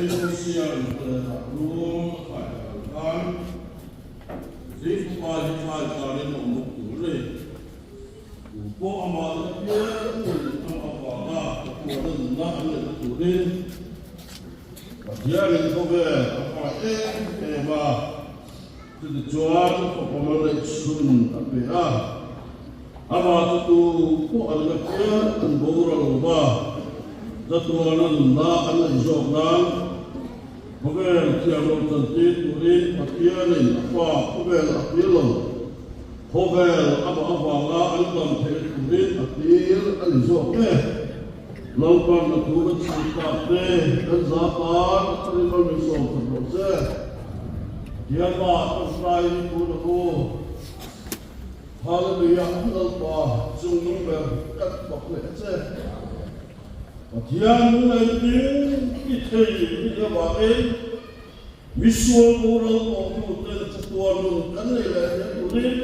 in Mosia'n lehkha rum a khai dan khan Zingfapa hi thlai tanin awm bawk tur a ni. Tu pawh amah leh pian in amah avanga ka tuahna nunna an neihna turin Pathianin khawvel a hmangaih em em a, chutichuan fapa mal neih chhun a pe a. Amah chu tu pawh an la pian an boral lo va, chatuahna nunna an neih zawk nan khawvel thiam lo chantir turin Pathianin a fa khawvel a tir lo. Khawvel amah avanga an dam theih turin a tir a ni zawk e. Lalpan a thu kan chhut tak te kan za tan a tharin mal min sawm khat rawh che. Pathian pa tawngtai hi tun a u. Hallelujah Lalpa chung nung ber kan fak leh a che. Pathian nung engkim i thei i nih avangin Misual boral tawh hnuten chatuan nun kan nei leh hle turin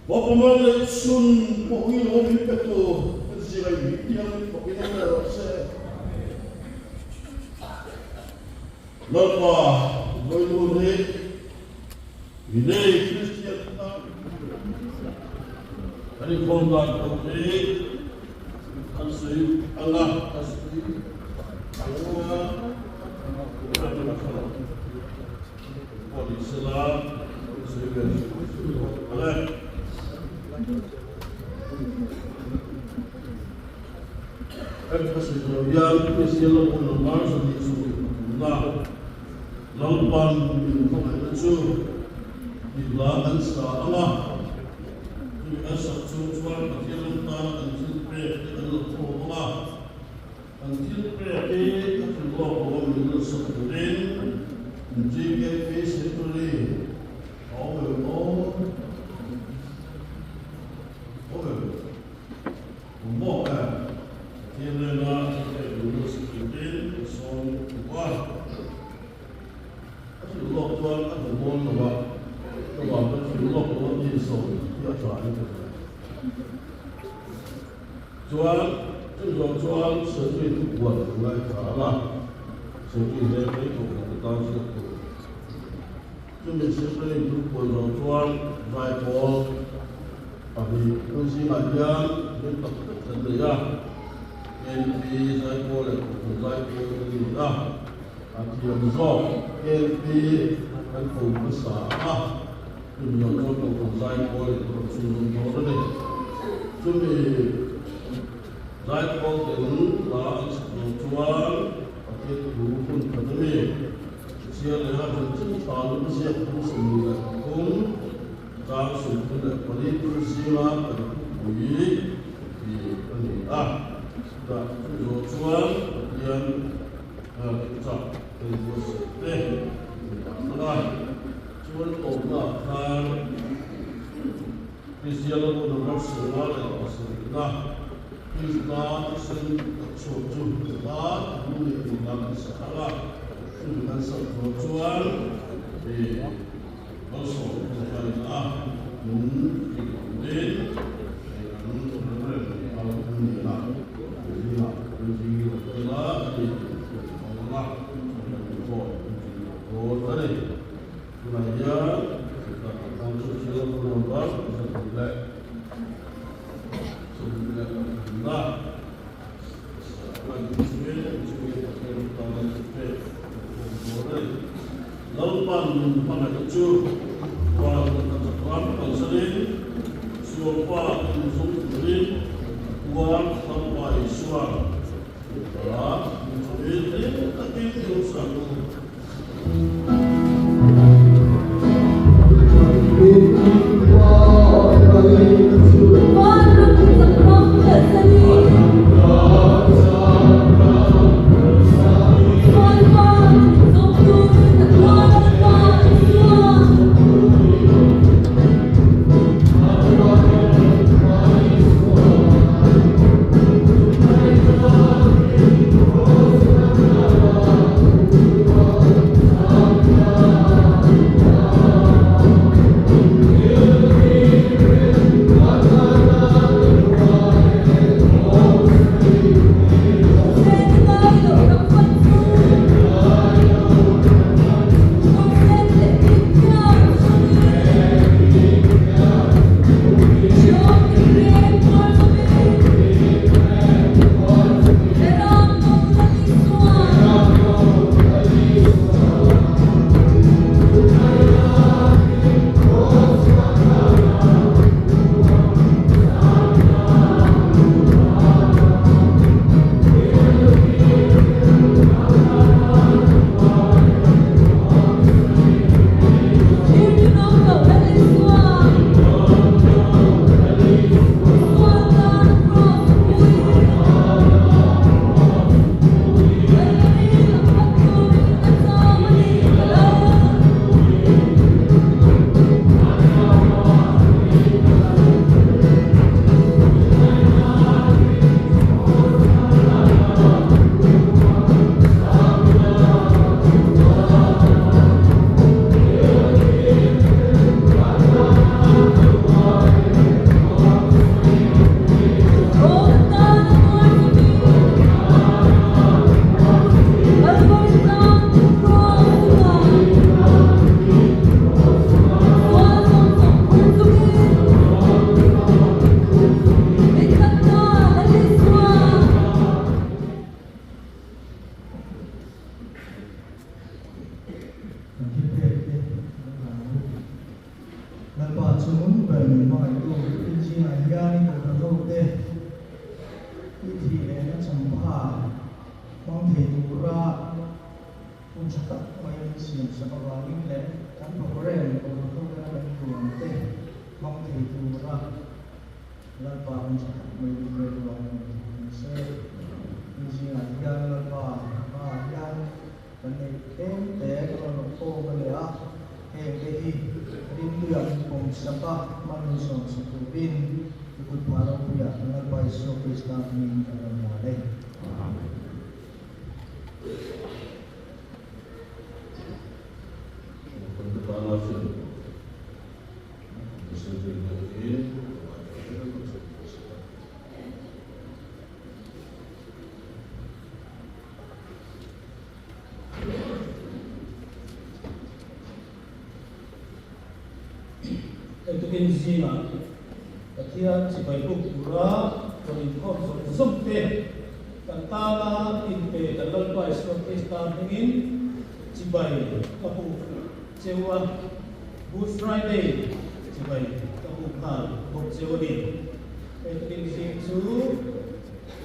Bawpamal leh chhun pawh hi lo min pe tur kan zir ai mi tiang fakin awm leh rawh se. Lalpa vawihnun hi mi nei Kristian tan kan inkhawm dan tur hi kan sawi anga kan sawi anga. An thil pek hi a thil lawk lo a min sak turin GKP Secretary a awm em aw? Awm em? Awm bawk e. Pathian hnena thil pek min sak turin ka sawm bawk a. A thil lawk chuan a hmu dawn lo a, chuvangin thil lawk lo a mi sawm hi a tha in ka hria. Chuan chumi zawng chuan Sertui chu buan an ngaithla ang a, Sertui hle mai tawh lo ka tan hriat tur. Chumi Sertui chu buan zawng chuan zaipawl pahnih hun zingah hian hlim tak tak kan nei a, KNP zaipawl leh Kohhran zaipawl kan ni a, a thiam zawk KNP kan ko hmasa ang a. Chumi zawng chuan Kohhran zaipawl in rawn chhunzawm dawn a ni. Chumi zaipawl ten hla an chhak lo chuan Pathian thu hun khat a mi. Chhiar leh a chanchin tha lung ziak 23 chang 34 tur zinga kan thupui ti a ni a. Chutah chumi zawh chuan Pathian thuchah kan buatsaih te ni ang a. Chuan tawpnaah khan Kristian lam hun harsatna leh pasarihna, Krista thisen tak chhuak chu tan a hnu leh tihna kan sak ang a, chumi kan sak hnuah chuan i malsawm tawngtaina a min tih turin kan rem ang a ni a, zingah kan zing lo ila a ni tih hriat a awm ang a, kan inkhawm kan tling lo dawn a ni. Tunah hian chutah kan tan chu thil a number 124 na Lalpan min hmangaihna chu van ram kalsanin sualpa inzawm turin tuar Lalpa Isua min chawin hlim takin i lo sa ang u. zingah hian i kohhran hote i thih lehna champha hmang thei tura hun tha tak mai min siam sak avangin leh kan programme kohhran hotena kan duan te hmang thei tura Lalpa hun tha tak mai min pek avangin min thawk ang se. Ni zingah hian Lalpa hmaah hian kan neih tlem te kan rawn awm a leh a, heng te hi rintuiah min pawm sak a, hman min sawm sak turin i kut phah ropuiah kan Lalpa Isua Krista hmingin kan rawn ngal e. Amen. Hetikin zingah Pathian chibai buk tura rawn inkhawm zawng zawng te kan tana inpe kan Lalpa Isua Krista hmingin chibai ka buk cheu a. Good Friday chibai ka buk nghal bawk cheu a ni. Hei tukin zing chu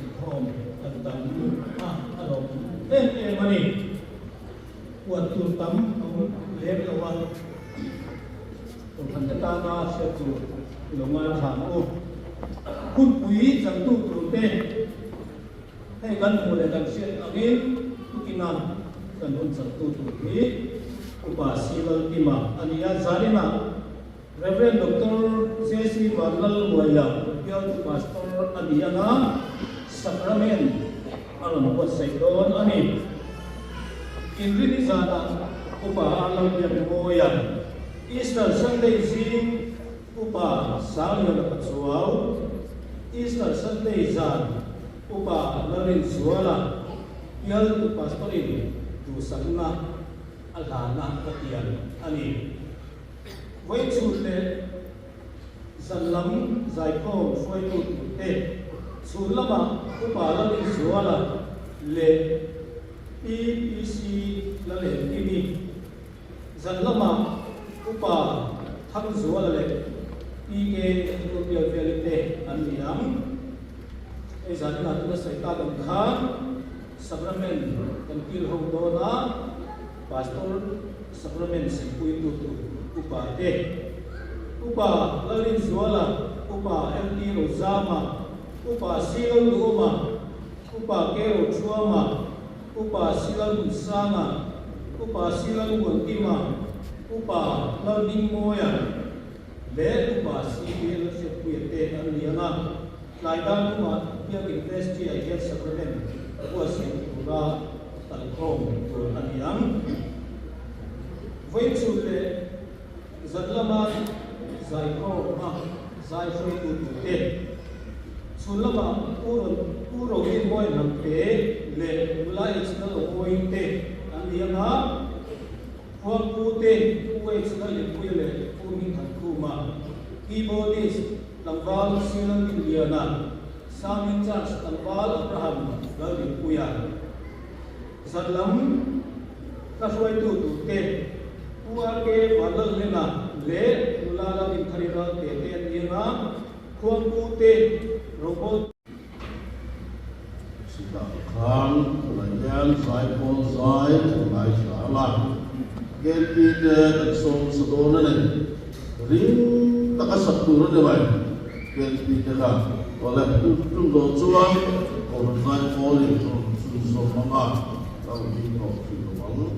inkhawm kan tam a, a lawm em em a ni. Puan tur tam a awm lem lo a, Kohhran te tana hriat tur i lo ngai thla ang u. Hunpui changtu tur te hei kan hmuh leh kan hriat angin tukina kan hun changtu tur hi Upa Silal Kima a ni a, Zaninah Rev. Doctor JC Vanlalmuaia bialtu Pastor a ni anga Sacrament a rawn buatsaih dawn a ni. Inrini zanah Upa Arlalbiakmawia Easter Sunday zing Upa Sangliana Pachuau, Easter Sunday zan Upa Lalrinzuala, Bialtu Pastor-in duhsakna a hlana ka tian a ni. Vawichhun leh zan lam zaikhawm hruaitu turte chhun lamah Upa Lalrinzuala leh PPC Lalengkimi, Zan lamah Upa Thangzuala leh PK Rulbial Veli te an ni ang. Hei zan inah tuna sawi tak ang khan Sacrament kan kil ho dawn a, Pastor Sacrament sawipuitu tur Upa te, Upa Lalrinzuala, Upa LT Rozama, Upa C Lalduhawma, Upa K Rochuama, Upa Silalmunsanga, Upa Silalmuankima, Upa Laldingmawia leh Upa CK Lalhriatpuia te an ni ang a, tlai dan tumah Biakin Vestry ah hian Sacrament buatsaih tura kalkhawm tur a ni ang. Vawichhun leh zan lama zaikhawm a zai hruaitu turte, chhun lama Pu Rawn Pu Rohimawia Hnamte leh nula H Lalawmawii te an ni ang a, Khuangpu te Pu H Lallianpuia leh Pu Hmingthankhuma, Keyboardist tlangval C Lalminliana, Sound in Charge tlangval Abraham Lalrinpuia. Zan lam ka hruaitu turte Pu RK Vanlalhlena leh nula Lalrinthari Ralte te an ni ang a, Khuangpu te Robot. Chutah khan tunah hian zaipawl zai kan ngaithla ang a, KP te kan sawm sa dawn a ni. Ring taka sak tur a ni mai KP te kha. Awle, tum zawh chuan Kohhran zaipawlin a rawn chhunzawm ang a, ka rawn ding tawh thin lo ang.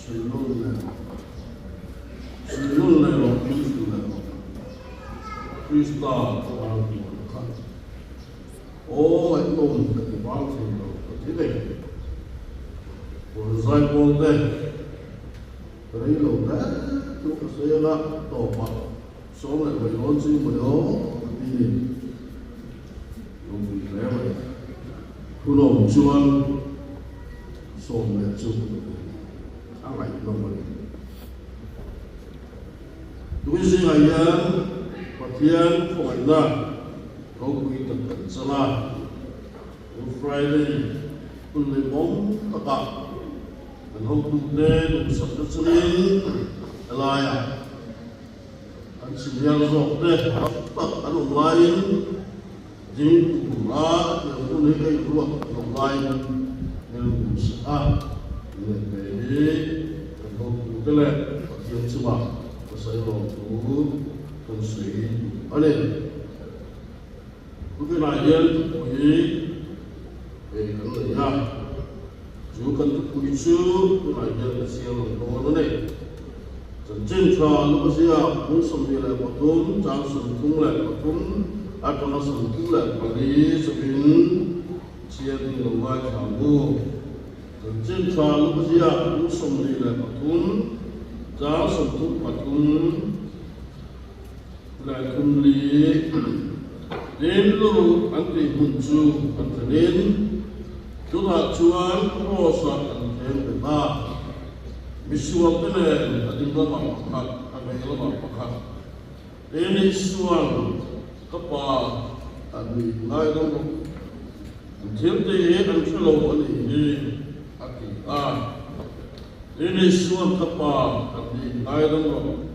Suihnun leh rawh, suihnun leh rawh, min hrilh leh rawh, Krista ka tan tur kha. Aw ngaihnawm ka ti vang thei lo ka ti nei. Pawlzaipawl te rei lo hle chu ka sawi anga tawpah sawm leh vawi dawn chu i hmu leh aw ka ti ni. Ropui hle mai. Hunawm chuan sawm leh chu a ngaihnawm a ni. Tui zingah hian Pathian khawngaihna ropui tak kan chang a, Good Friday hun lehmawm takah kan hotute duhsakna chungin helaiah An senior zawk te tam tak an awm laiin ding tura tiang hun hi ka inruat loh laiin min rawn duhsak a, leh ve hi kan hotute leh Pathian chungah ka sawi lawm thu kan sawi duh a ni. Thuvinah hian thupui ei kan nei a, chu kan thupui chu tunah hian ka siam ang dawn a ni. Chanchin tha Lukazia phung 23 chang 33 atanga 34 chawin chhiarin lo ngaithla ang u. Chanchin tha Lukazia phung 23 chang 33 Leh thum li tin lu an tih hmun chu an thlenin chutah chuan Cross-ah an thleng ve ta. Misual te nen a ding lamah pakhat, a vei lamah pakhat. Tin Isua'n ka pa a ni ngai lo rawh, an thil tih hi an hre lo a nih hi a ti a. Tin Isua'n ka pa a ni ngai lo rawh.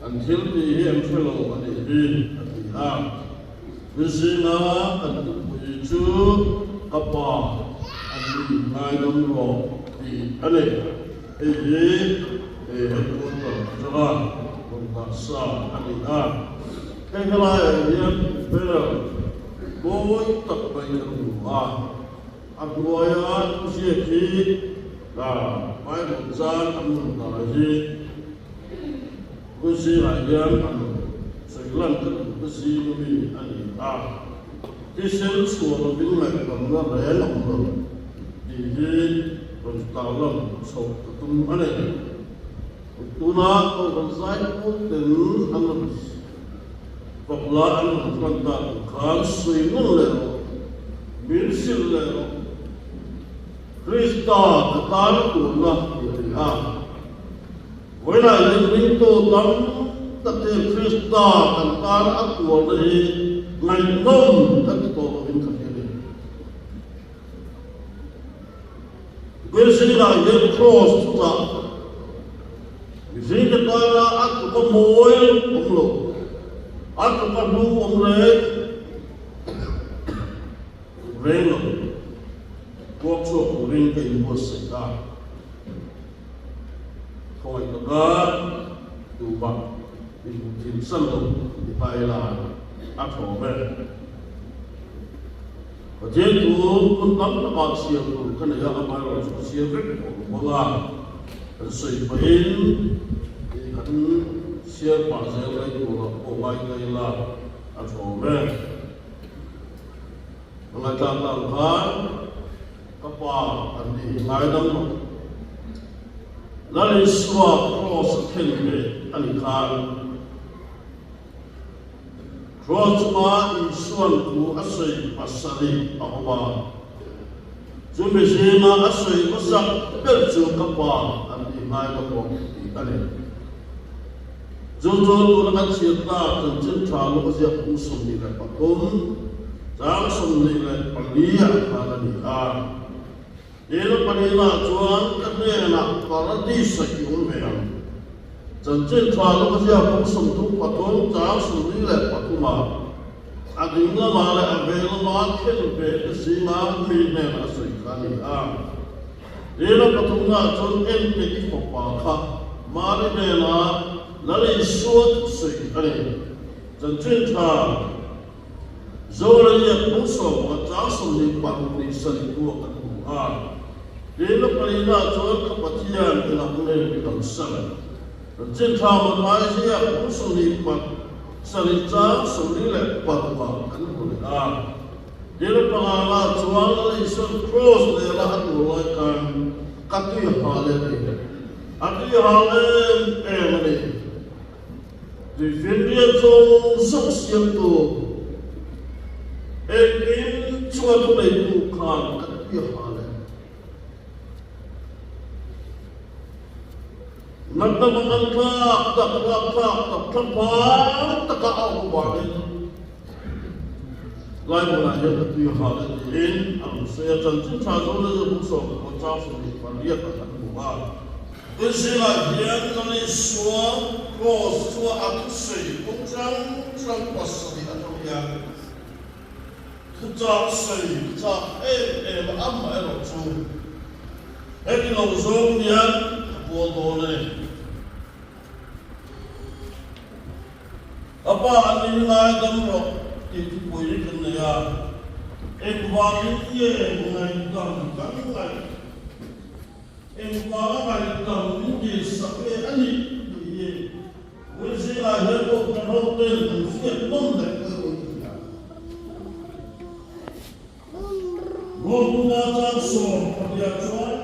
An thil tih hi an hre lo a nih hi, a ti a. Mizinga kan thupui chu ka pa an ni ngaidam rawh tih a ni. Hei hi he headquarter atanga rawn dah sa a ni a. Hei helaiah hian banner mawi tak mai kan hmu a. A hnuaia thuziak hi Bible chang an rawn dah hi. Kuzirah hian an sawi lan ka duh te zing ami a ni a, thisen chhuah lovin ngaihdamna reng a awm lo tih hi rawn tarlan chhoh ka tum a ni. Tuna Kohhran Zaiput ten an rawn fak lai an rawn hman tak ang khan sawi nawn leh rawh, min hrilh leh rawh. Krista ka tan turna tih a ni a. Vawiinah hian ringtu tam takin Krista kan tan a tuarna hi ngaihnawm kan ti tawh lovin ka hria a ni. Vawiinah hian Kraws chutah mihringte tana a tluka mawi awm lo, a tluka hlu awm reng, Reng lo, puak chhuak turin ka inbuatsaih ta. Khawngaih taka tumah inhmuh thin san lo ti ta ila a thaw ber. Pathian thu hmun tam takah chhiar tur ka nei a, amaherawhchu ka chhiar vek tawh lo bawk a, kan sawi pahin kan chhiar pah zel mai turah pawh ngai ta ila a thaw ber. Ka ngaihtlak dan khan ka pa an ni ngaidam lo. Lal Isua Kraws a thlen ve a ni khan Kraws chunga Isua'n thu a sawi pasarih a awm a, chumi zinga a sawi hmasak ber chu ka pa an ni ngaidam lo tih a ni. Chu chu tuna kan chhiat tak chanchin tha lawk a ziak kum 23, chang 24 ah khan a ni a. Ila pahnihna chuan ka hnenah Paradis-a i awm ve ang. Chanchin tha lawk a ziak kum 33, chang 43 ah a ding lamah leh a ve lama thlen ve te zinga mi hnenah a sawi kha a ni a. Ila pathumna chuan ente i fapa kha Mari hnena Lal Isua thusawi a ni. Chanchin tha Zoraia phung 11 chang 26 ni sarih hnuah kan hmu a. Tiin a palina chuan ka Pathian i lak nge i kalsan? Kan chin tha Mathai ziak kum sawmhnih pat sarih chang sawmli leh parukah kan hmu leh a. Tiin a pangana chuan Lal Isuan kraws lehla a tur lai khan ka tui hal e a ti. A tui hal em em a ni. Tuifinriat zawng zawng siamtu engkim chunga thuneitu khan ka tui hal e. Natna mangan tlak tak lak tlak tak thlaphang taka a awm avangin lai hmunah hian ka tui hal e tiin a rawn sawi a. Chanchin tha zawng leh zawng 14 chang 28 ah kan hmu a. Tun zingah hian Lal Isua Kraws chunga a thusawi kawng hrang hrang pasarih atang hian Thuchak sawi chak em em a amaherawh chu heti lo zawng hian ka pual dawn e. Ka pa a ni ngai dam rawh tih thupui kan nei a, engvangin nge ngaihdam kan ngaih, engvanga ngaihdam min dilsak nge a nih tih hi Ui zingah hian pawh kan hoten an hriat nawn leh pawh in hria. Rawlpuma chang sawm pahniah chuan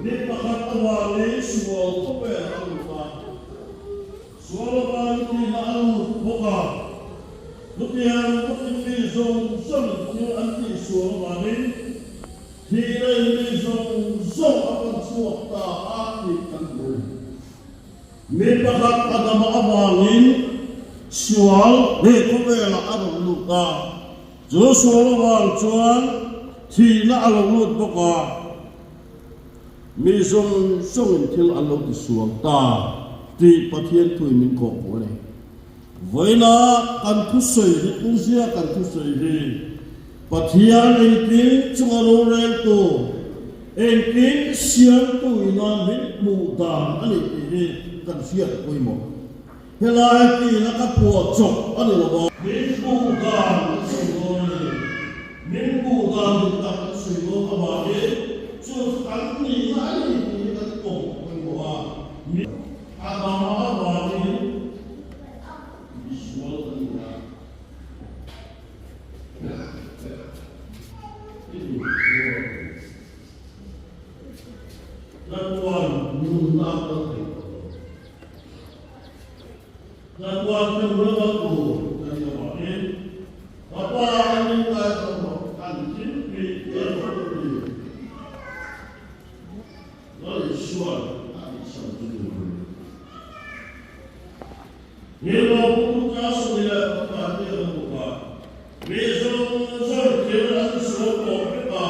mi pakhat avangin sual khawvel a lut a, sual avangin tihna a lut bawk a. Chutiang bawkin mi zawng zawngin thil an tihsual avangin thihna in mi zawng zawng a pan chhuak ta a tih kan hmu. Mi pakhat a dam avangin sual he khawvelah a rawn lut a, chu sual avang chuan thihna a lo lut bawk a, mi zawng zawngin thil an lo tisual ta tih Pathian thuin min kawhpui a ni. Vawiina kan thusawi hi tuzia kan thusawi hi Pathian engkim chunga roreltu, engkim siamtu ina min hmuh dan a ni tih hi kan hriat pawimawh. Helai tina ka phuah chawp a ni lo a. Min hmuh dan kan sawi dawn a ni. Min hmuh dan dik tak kan sawi dawn avangin chu chu kan nihna a ni tih hi kan pawm pawimawh a. A dam avangin misual kan ni a. Tlakuan nunna kal thei tawh lo. Tlakuan kan rama tur kan ni avangin ka pa an min ngai tawh lo, an thil tih te rawh ka ti. Lal Isuan a tihchhan chu tur a ni. Hilo pu ka sawi leh pakhat hi a bawk a, mi zawng zawng thil an sual tawh vek a,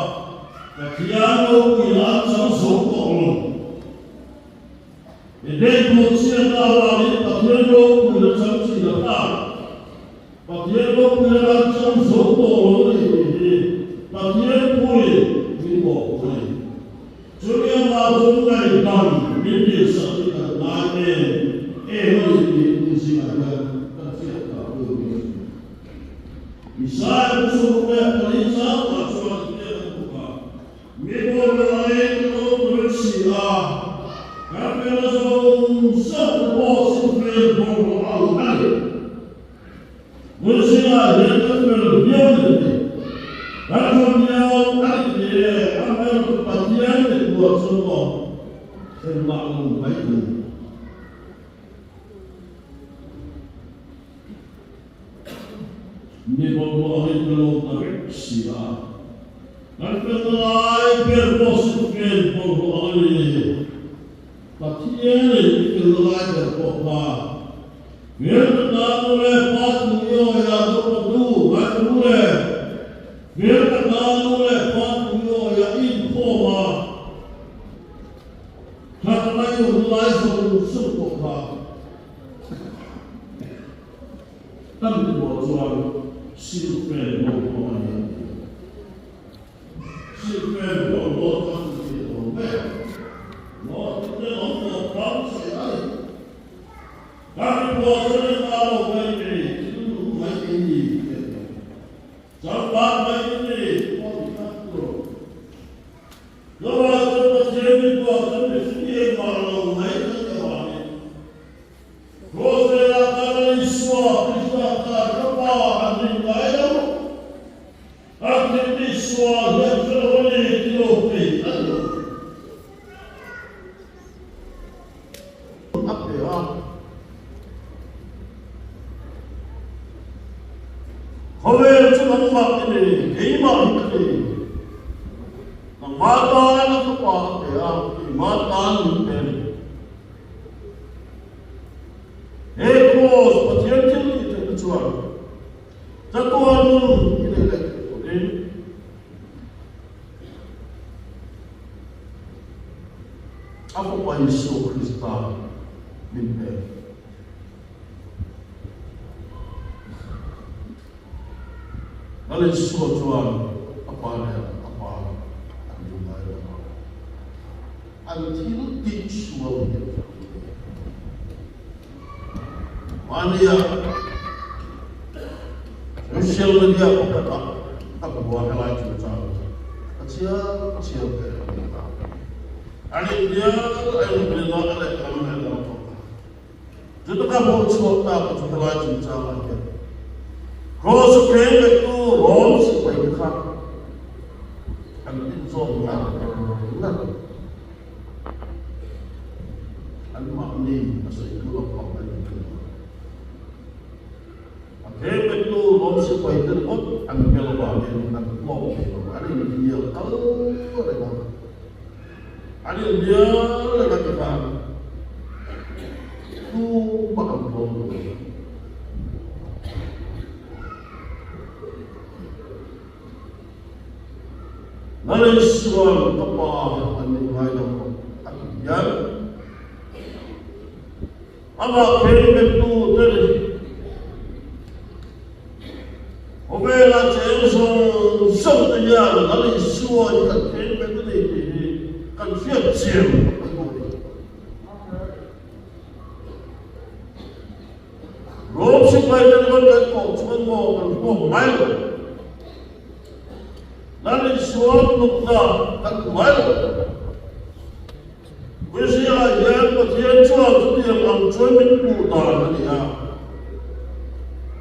Pathian ropui an chang zo tawh lo. I den chhiatna avangin Pathian ropui a chang thin a ta. Pathian ropui an chang zo tawh lo a ni tih hi Pathian pui min bawhpui a ni. Chumi amah chu ngaihdam min dilsak hi kan ngai em em a ni tih hun zingah hian kan hriat phah tur ni a ni. Israel pu sawm leh pali changah chuan hriat an bawk a, mi bawlhhlawh aiin kan awm tur si a, kan hmel a zawng zawng te pawh simfel bawlhhlawh ang a ni. Hmun zingah hian kan fel viau ni thei. Kan fel viau a ni thei e, amaherawhchu Pathian leh buah chuan maw engmah lo mai kan ni. Mi bawlhhlawh angin ka lo ta vek si a, kan felna lai ber pawh simfel bawlhhlawh ang a ni. Pathianin i felna lai ber pawh kha Hmel ka tan u le, pa thu i awi a do ka du, ngai ka du le. Hmel ka tan u le, pa thu i awi a inkhawm a, that lai un lai zawng zawng pawh kha ka mitmuah chuan silfen bo pawh a ni a ti. Silfen bo dawn kha chu ti a dawn mai a, hlawhtling awm tawh phang che a ni. Kan phuahchawlh a lo mai ni, thil duh mai in ni tih a ni. Changpat mai in ni pawh ti khat tur. Lo. nangmah i ni, keimah hi ka ni. Nangmah tan a fapa a pe a, keimah tan min pe a ni. He Kraws Pathian thil tih theihna chuan chatuan nun i nei leh thei turin a Fapa Isua Krista min pe. Lal Isua chuan a pa leh a pa an duh ngai lo a, an thil tih sual hi an hre thei lo. Mahnia social media pakhatah ka hmu a, helai chungchang hi ka chhiar chhiar ve a ni ta. An inbial a inbial a, a lehlam lehlam a thawk a. Chuta ka hmuh chhuak ta ka chu helai chungchangah hian Kraws a pheng lettu Rom sipai te kha an inzawm ngar ngar anmahni a sawitu lampang a ni thung a. A pheng lettu Rom sipai te ringawt an hmel avangin an tlawm thei lo, an inhnial kal reng a. An inbial reng a tikhan tumah an tlawm lo a. Malaysuan ka pa an nih ngai lo a ti hian amah khengbettu te ni. Khawvela cheng zawng zawng te hian Lal Isua hi kan thleng ve ta nei tih hi kan hriat chian a pawimawh a ni. Rom sipai te ringawt kan kawh chuan maw kan hmuak ngai lo. Lal Isua tlukna kan hmu ngai lo. Puizia hian Pathian chuan chutiang ang chuan min hmuh dan a ni a.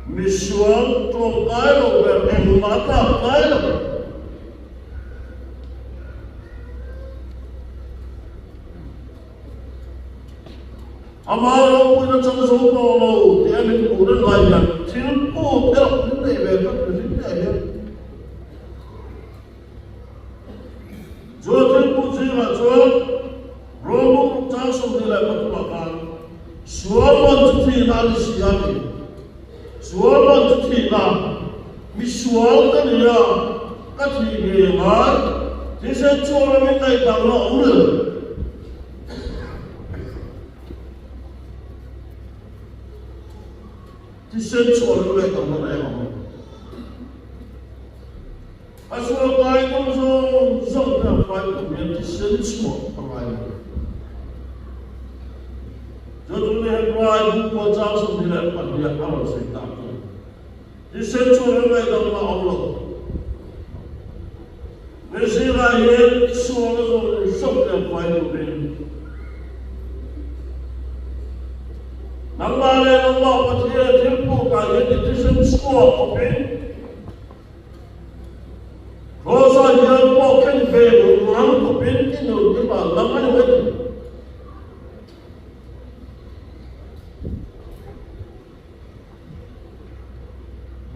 Misual tlawmkai lo ber engmah a tlak ngai lo. Amah ropuina chang zo tawh lo tia min hmuh reng lai hian thil put erawh min nei ve tlat mihring te hian. Chu thil put zingah chuan Rawlbuk chang 23 ah khan sual man chu thihna a ni si a ni. Sual man chu thihna, mi sual ka ni a, ka thih ngei a ngai. Thisen chuan a min ngaihdan a awm lo. Thisen chuan a ngaihdan a reng ang. A sual kai kawng zawng zawng te a fai tum hian thisen chhuah a ngai lo. Chu chu ni Hebrai bu pawh chang 22 a rawn sawi tak chu. Thisen chhuah hi ngaihdamna a awm lo. Mizingah hian i sualna zawng zawng te a fai turin nangmah leh nangmah Pathian thil phutah hian i thisen chhuak khawpin Rosa hian pawh khen ve duh ngang khawpin i nun i van dam a ni mai thei.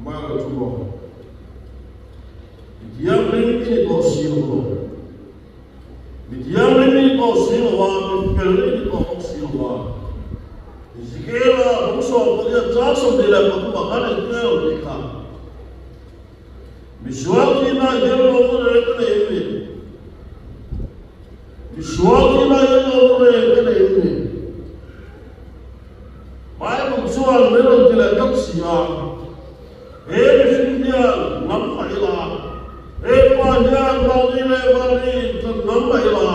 Mara chu maw? Mi thianghlim i ni tawh si lo maw? Mi thianghlim i ni tawh si lo a, mi fel i ni tawh bawk si lo a. Ezekiela lungsawm pawh hian chang 23 ah khan engtin a lo tih kha? Misual thihna hian lawmna reng ka nei em ni? Misual thihna hian lawmna reng ka nei em ni? Bible chuan min rawn ti leh tak si a, he mihring hian hnam mah ila, he pa hian mahni leh mahni intlan hnam mah ila,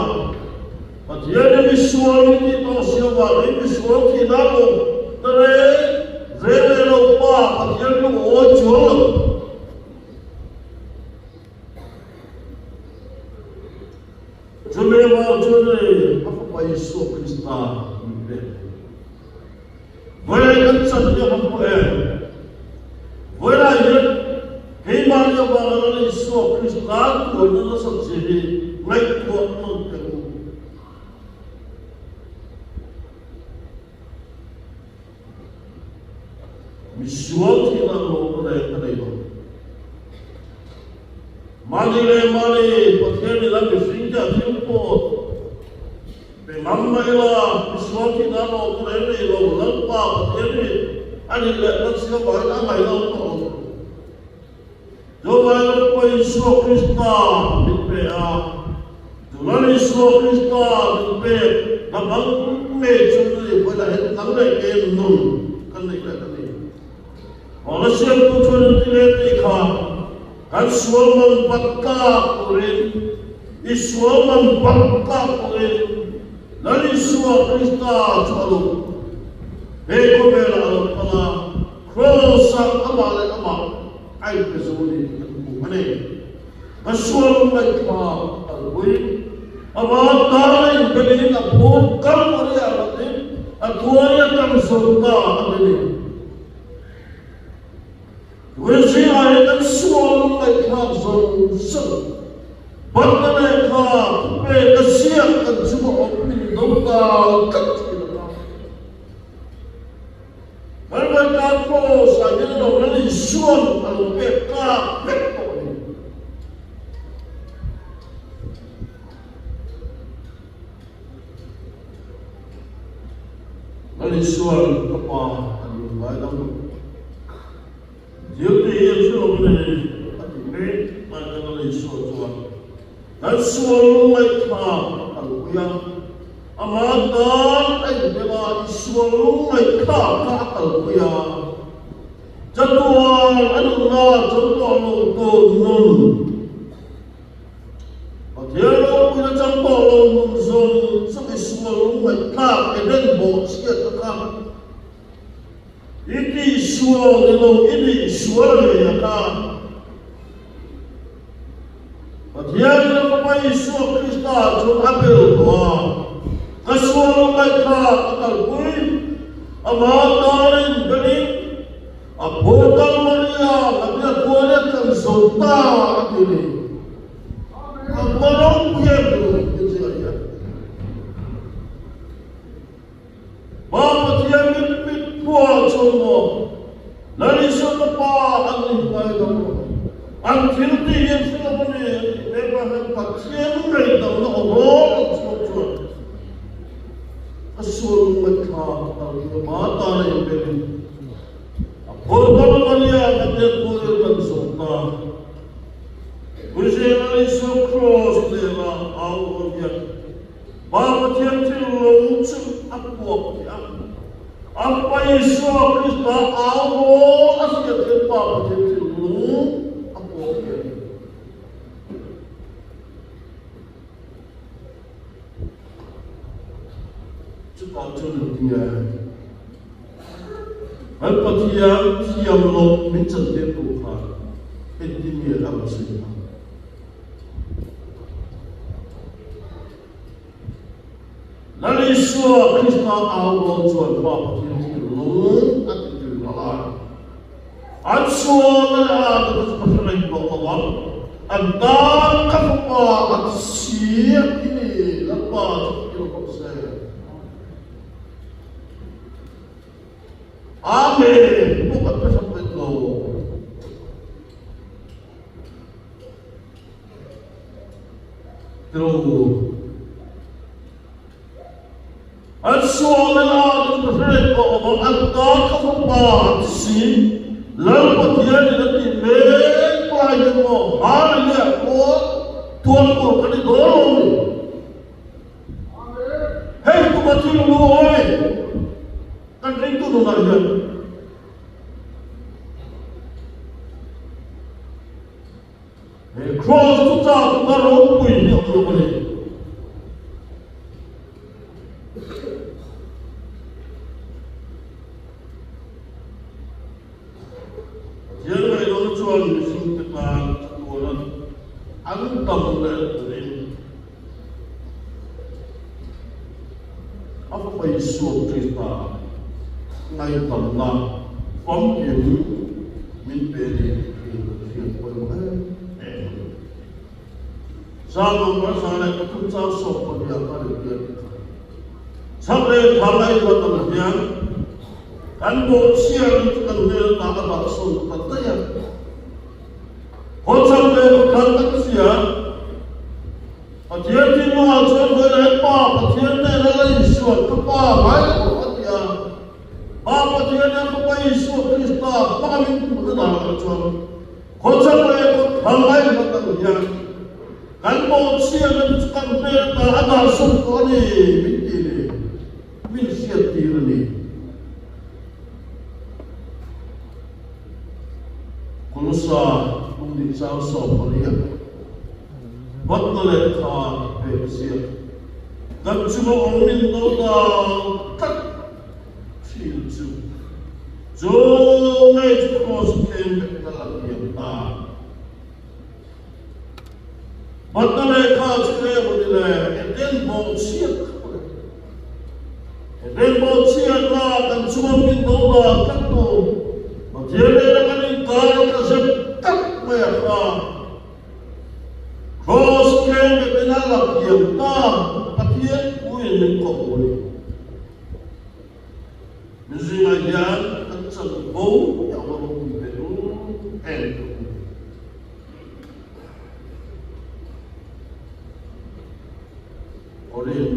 Pathian hi misual hi tih tawh si avangin misual thihna lawm ta reng reng leh lo pa Pathian lu awi chuang lo. Chumi avang chuan hei a Fapa Isua Krista min pek a ni. Vawiin kan chan hi a va hmu em? Vawiinah hian keimahni avanga Lal Isua Krista tuarna nasat zia hi ngaihtuah nawn teh u. Misual thihna lawmna reng a nei lo. Mahni leh mahni Pathianin a mihringte a thil pawh pe ngam mai ila, misual thi nan awm na reng nei lo Lalpa Pathianin a nih leh na chhia vangin a ngaih lo tawh lo. Chuvangin Lalpa Isua Krista min pe a, chu Lal Isua Krista min pek na bang ngei chu ni vawilah hian dang leh kem nun kan neih leh ta ni. Vana siamtu chuan an ti leh tih kha kan sual man bat tlak turin, i sual man bat tlak turin Lal Isua Krista chu a lo he khawvelah a lo kal a, Kraws-ah amah leh amah a inpe zo a ni tih kan hmu a ni. Ka sual ngaihthlak a kalpui. Amah tan a inbelin a phur Kalvari-ah ratin a tuai a kal zo ta a ti ni. Tui zingah hian kan sual ngaihthlak zawng zawng batna lehkha thupek a ziak kan chu a awm min do dal tlat thin a ta. Kalvari Cross ah hian a lo lal Isuan a lo pek tlak vek tawh a ni. Lal Isuan ka pa a ni ngai lo. Thil ti hi an hre lo a ni a ti mek lai hian Lal Isua chuan kan sual lungngaihthlak a kalpui a, ama tan a inbel a, Isua lungngaihthlak kha a kalpui a, chatuan a nunna chawlhtuah lo tur nun. Pathian ropuina chang tawh lo nun zawng zawng i sual lungngaihthlak Eden bawhchhiat a kha i tihsual ni lo i nihsual a nei a kha. Pathianin a Fapa Isua Krista chu a bel tawh a, ka sual lungngaihthlak a kalpui, amah tarin belin, A phur Maria ka bia kual a kan zo ta a ti ni. A hma ropui em tu ti zia hian. Pa Pathian mit mit phua chuan maw Lal Isua ka pa an ni ngai lo maw an thil tih hi an hre lo a ni a tih mek lai hian Pathian rei dang na aw rawl an chhuak chuan ka sual ngaithla ka kal hi ma ta na inbelin A phurhpalh Maria ka biakpui kan zawh ta. Puizela Isua Kraws hnena au aw hian Pa Pathian thinlung chu a puak thei a. A Pa Isua Krista au aw a hriat hian Pa Pathian thinlung a puak thei a ni. Chutah chuan engtinge kan Pathian thiam loh min chantir tu kha engtin nge a rawn sawi ang? Lal Isua Krista au rawn chuan Pa Pathian thinlung a ti tui ral a. An sualna leh âtna chu ka hre reng tawh lo ang, an tân ka fapa a ti si a ti ni, Lalpa chu ka kil rawh se. Amen pawh kan hre hrang vek lo. Tiro. An sual leh a chu ka hre reng tawh lo ang, an tan ka fapa an ti si. Lal Pathianin a tih mek lai hian maw Hallelujah kual tuan tur kan ni dawn lo ni. Hei tuma thil lu awi kan ringtu nunah hian. He Kraws chu chak ka ropui hi a awm lo a ni. Pathian ngaihloh chuan mihringte tan chatuana an dam leh turin a fapa Isua Krista ngaihdamna famkim min pe a ni tih hi Pathian pawimawh em em a ni. Zan number 103 chang 12 ah khan inbiak tih kha. Chhak leh thlang a inlat ang hian kan bawhchhiatna chu kan hmel ta a dah sawn ta daih a. Haw chhak leh khaw kawtthlang kan hria. Pathian thinlungah chuan vawiin Pa Pathian hnena la Isua'n ka Pa ngai lo a ti a. Pa Pathian hian Fapa Isua Krista hmanga min hmuhna danah chuan khawchhak leh kawtthlang ngai hlat ang hian kan bawhchhiatna te chu kan hmel ta a dahsawm tawh a ni min ti ni, min hriattir a ni. Kolosa kum chang 18 Batna leh tha pek ziak kan chunga awm min do dan tlat thin chu chu ngei chu kraws khen vek na la thiam ta. Batna leh tha chu eng emaw ni le Eden bawhchhiat kha le. Eden bawhchhiatna kan chunga min do dan tlat tu Pathian nena kan inkar a tla zep tak mai a kha. Kraws keng betin a la thiam ta, Pathian puiin min koh a ni. Mizingah hian kan chanvo hi a va ropui ve em em. Korin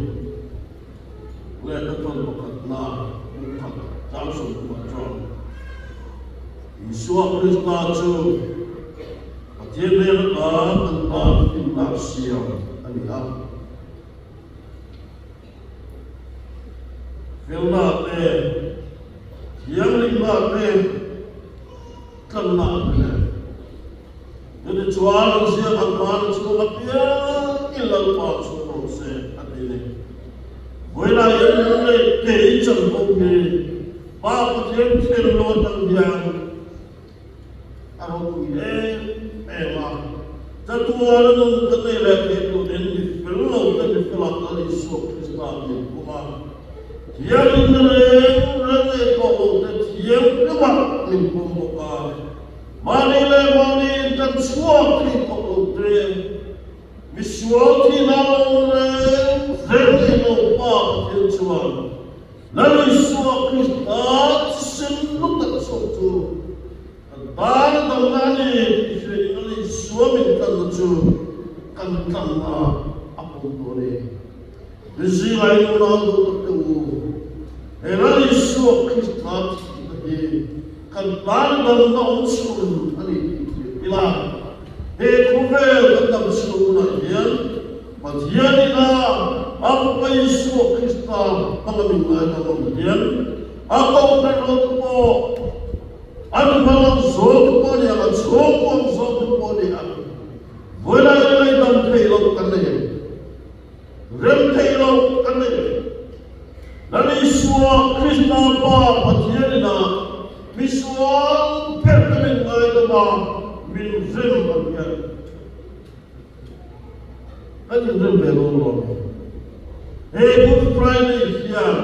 lehkha thawn pakhatna buk khat chang 30 chuan Isua Krista chu Pathian hnen ata kan tan finnak siam a ni a. Felna te, thianghlimna te, tlanna te nen. Chutichuan an ziak ang khan a chhung apiang in Lalpa chu rawh se a ti ni. Vawiinah hian lunglei kei chanvo hi Pa Pathian thil lo atang hian a ropui em em a, chatuan a nun ka nei leh thei turin mi fel lo te mi felah Lal Isua Krista min pum a, thiangin na reng reng nei tawh lo te thianghlimah min pum bawk a. Mahni leh mahni in kan chhuak thei tawh lo te, misual thihna lo reng reng nei lo Pa Pathian chuan Lal Isua Krista thisen lu tak chhuak chu kan tan a damna a ni tih hriain Lal Isua min tlanna chu kan tlanna a pawm tawh a ni. Mizingah in unau duh tak te u, he Lal Isua Krista thihna hi kan tan damna awm chhun a ni tih hriat ila, he khawvel kan dam chhung hunah hian Pathian ina a Fapa Isua Krista hmanga min ngaidam ang hian a kohhran lo te pawh an hmalam zawl te pawh a ni ang, a chhungkuang zawl te pawh a ni ang, vawilah hian ngaidam theih loh kan nei ang. Rem theih loh kan nei. Lal Isua Krista Pa Pathian inah misual ber te min ngaidam a, min rem ang hian kan inrem ve dawn lo a ni. He Good Friday hian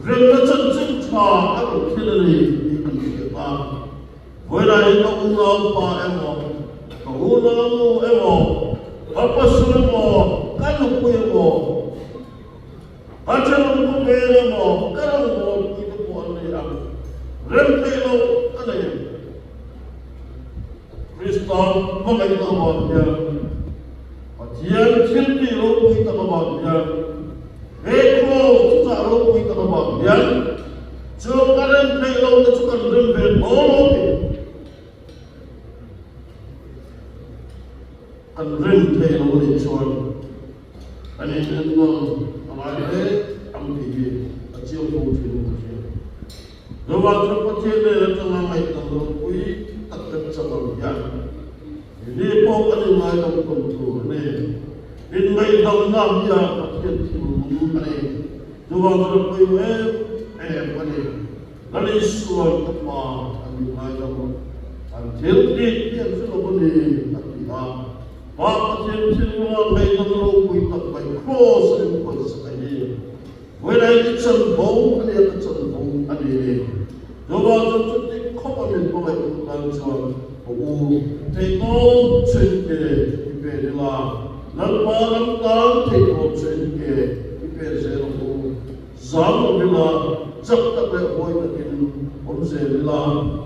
remna chanchin tha a rawn thlen a ni tih kan hriat a. Vawilah hi ka unaupa emaw, ka unaunu emaw, ka pasal emaw, ka nupui emaw, ka thenawm khawvel emaw, ka rawngbawlpui te pawh an nei ang. Rem theih loh ka nei ang. Krista hmangaihna avang hian, Pathian thiltih ropui tak avang hian, he kraws thuchah ropui tak avang hian, Chu ka rem theih lo te chu kan rem ve tawh lo ti. Kan rem thei lo nih chuan kan in en nawn a ngai hle ang tih hi a chiang fo thin ka hria. Zovan chuan Pathian nen atanga ngaihdan ropui tak kan chang ang hian ni pawh kan inngaidam tawn tur a ni. Inngaidamna hian Pathian thinlung a ni. Chuvang chuan pawimawh em em a ni. Lal Isua'n ka pa a nih ngai lo, an thil tih hi an hre lo a ni, a ti a. Pa Pathian thinlunga ngaihdam ropui tak mai kraws a inpawisa a hi. Vawilah i chanvo a ni a, ka chanvo a ni ni. Chuvang chuan chuti khawp a min hmangaih duh tan chuan ka u theihtawp chhin ke i pen ila, Lalpa ram tan theihtawp chhin ke i pen zel ang u. Zam lo ila, chak tak leh huai takin awm zel ila,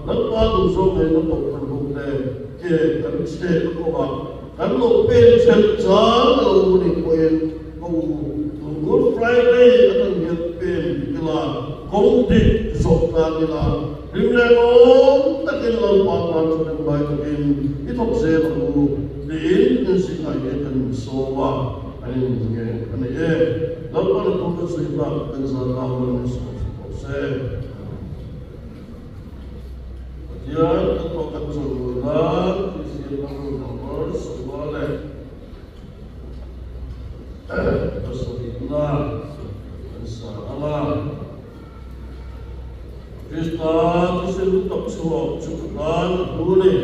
Lalpa duhzawng ngei na kohhran. ho te ke kan chhek kawngah kan lo pen ṭhelh chang lo nih pawhin ka u tun Good Friday atang hian pen dik ila, kawng dik zawh tan ila, hlim leh lawm takin Lalpa tan chu hlim lai takin i thawk zel ang u tiin inzingah hian kan insawm a, an inngen a ni e. Lalpa na tur kan sawi tak kan zan ang lo in sawi tawh se. Pathian kan tawh kan chawl nan Kristian ram number 27 kan sa ang a. Krista thisen tak chhuak chu ka tan a hlu ni.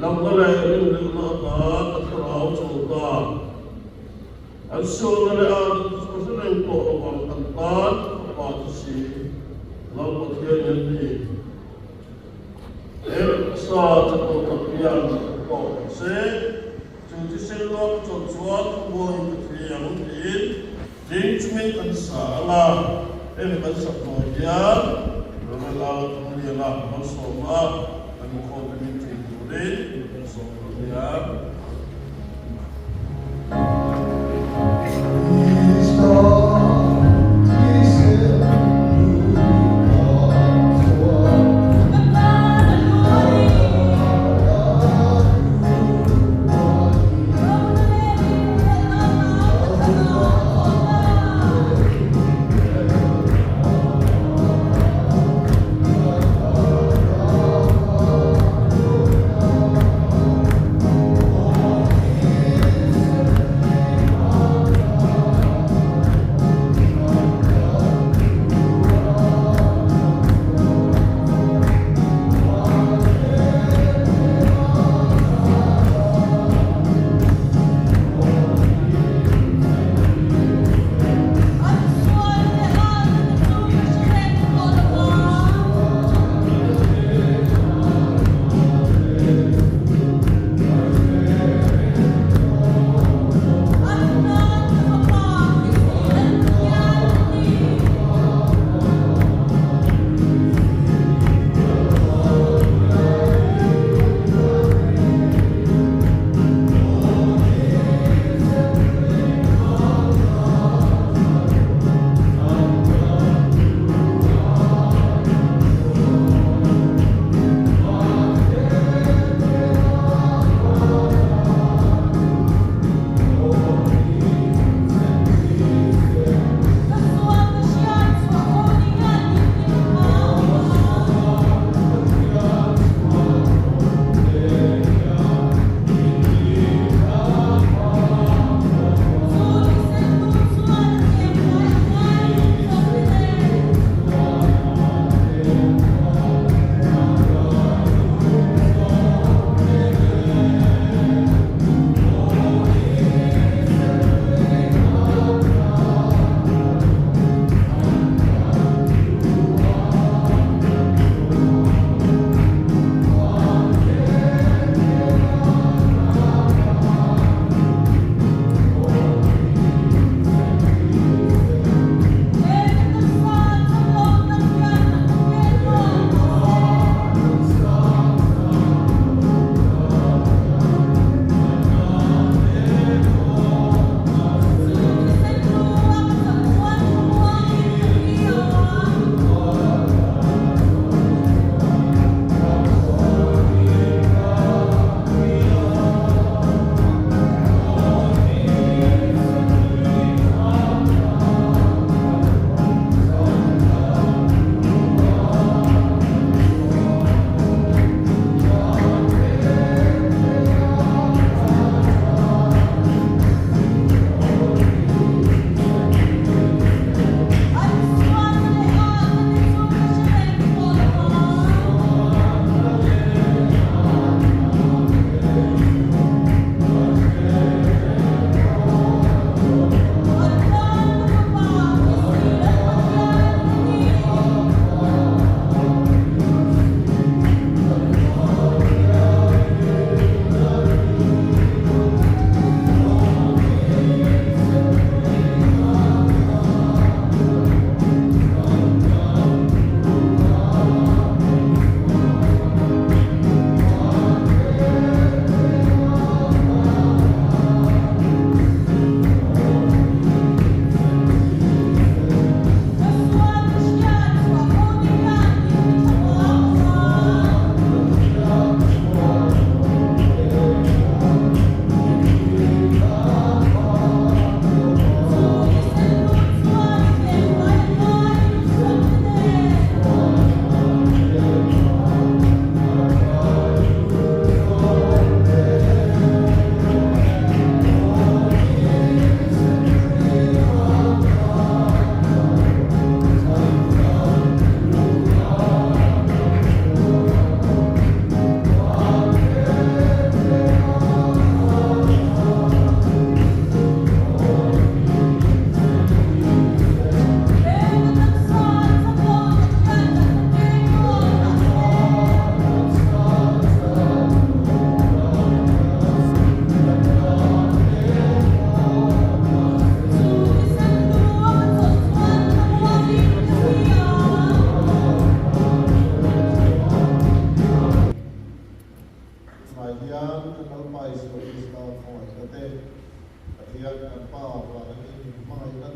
Lamna leh rinhlelhna atan a thlarau chawl ta. An sualna leh a chu hre reng tawh lo ang an tan fapa chu si Lal Pathian in a ti. He sa chapo tak hian tawh rawh se, chu thisen luak a chawlh chuan thubuai ka thi ang tiin ding chungin kan sa ang a, hemi kan sak hnuai hian Rorel Thungliana malsawmna kan inkhawm te min ṭin turin kan sawm dawn nia.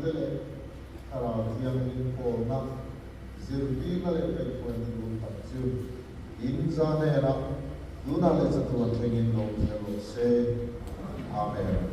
te leh Thlarau Thianghlim pawlna, zirtirna leh kaihhruaina duh tak chu in za hnenah tunah leh chatuan thlengin lo awm zel rawh se. Amen.